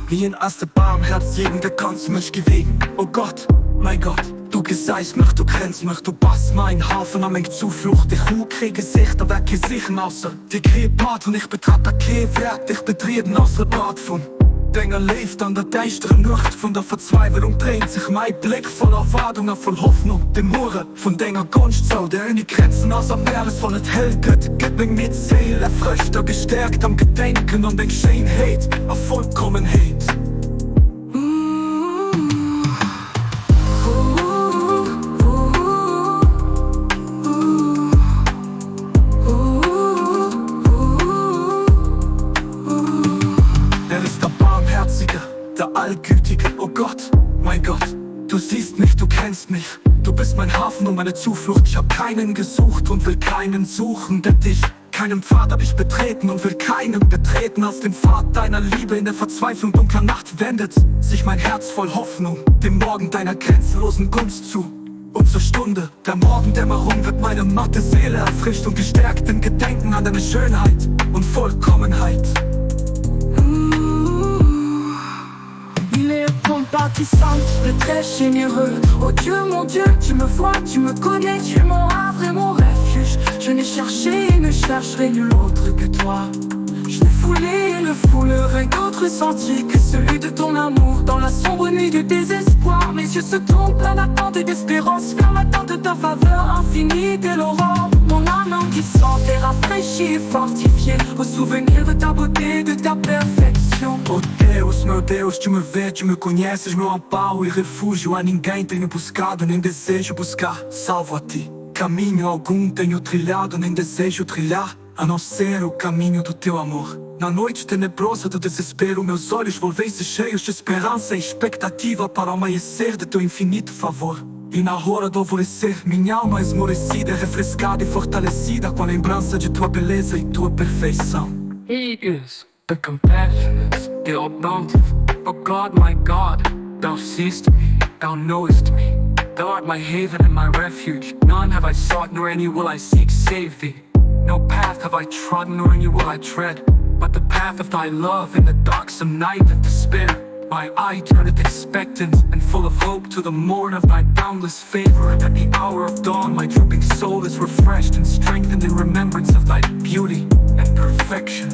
Hien ass de Baarmhäerzegen, de ganz mech gewegen. O Gott, mäi Gott, du gesäis mech, du kenns mech, du bass mäin Hafen a meng Zuflucht. Ech hu kee Gesicht a wäert kee sichen ausser dir, kee Pad hunn ech betratt a kee wäert ech betrieden ausser d'Pad vun denger Léift. An der däischterer Nuecht vun der Verzweiwelung dréint sech mäi Bléck voll Erwaardung a voll Hoffnung dem Muere vun denger Gonscht zou, der ouni Grenzen ass. A Mueres, wann et hell gëtt, gëtt meng midd Séil erfrëscht a gestäerkt am Gedenken un deng Schéinheet a Vollkommenheet. Er ist der Barmherzige, der Allgütige, o Gott, mein Gott, du siehst mich, du kennst mich, du bist mein Hafen und meine Zuflucht, ich hab keinen gesucht und will keinen suchen, der dich, keinen Pfad hab ich betreten und will keinen betreten als den Pfad deiner Liebe, in der Verzweiflung dunkler Nacht wendet sich mein Herz voll Hoffnung dem Morgen deiner grenzenlosen Gunst zu. Und zur Stunde der Morgendämmerung wird meine matte Seele erfrischt und gestärkt im Gedenken an deine Schönheit und Vollkommenheit. Il est compatissant, le très généreux. Oh Dieu, mon Dieu, tu me vois, tu me connais, tu es mon havre et mon refuge. Je n'ai cherché et ne chercherai nul autre que toi. Je n'ai foulé et ne foulerai d'autre sentier que celui de ton amour. Dans la sombre nuit du désespoir, mes yeux se tournent plein d'attente et d'espérance vers l'attente de ta faveur infinie dès l'aurore. Mon âme languissante est rafraîchie et fortifiée au souvenir de ta beauté et de ta perfection. Oh Deus, meu Deus, tu me vês, tu me conheces, meu amparo e refúgio. A ninguém tenho buscado, nem desejo buscar, salvo a ti. Caminho algum tenho trilhado, nem desejo trilhar, a não ser o caminho do teu amor. Na noite tenebrosa do desespero, meus olhos volvem-se cheios de esperança e expectativa para o amanhecer de teu infinito favor. E na hora do alvorecer, minha alma esmorecida é refrescada e fortalecida com a lembrança de tua beleza e tua perfeição. He is the compassionate, the all bountiful. O God, my God, thou seest me, thou knowest me. Thou art my haven and my refuge. None have I sought, nor any will I seek, save thee. No path have I trodden, nor any will I tread, but the path of thy love in the darksome night of despair. My eye turneth expectant and full of hope to the morn of thy boundless favor. And at the hour of dawn, my drooping soul is refreshed and strengthened in remembrance of thy beauty and perfection.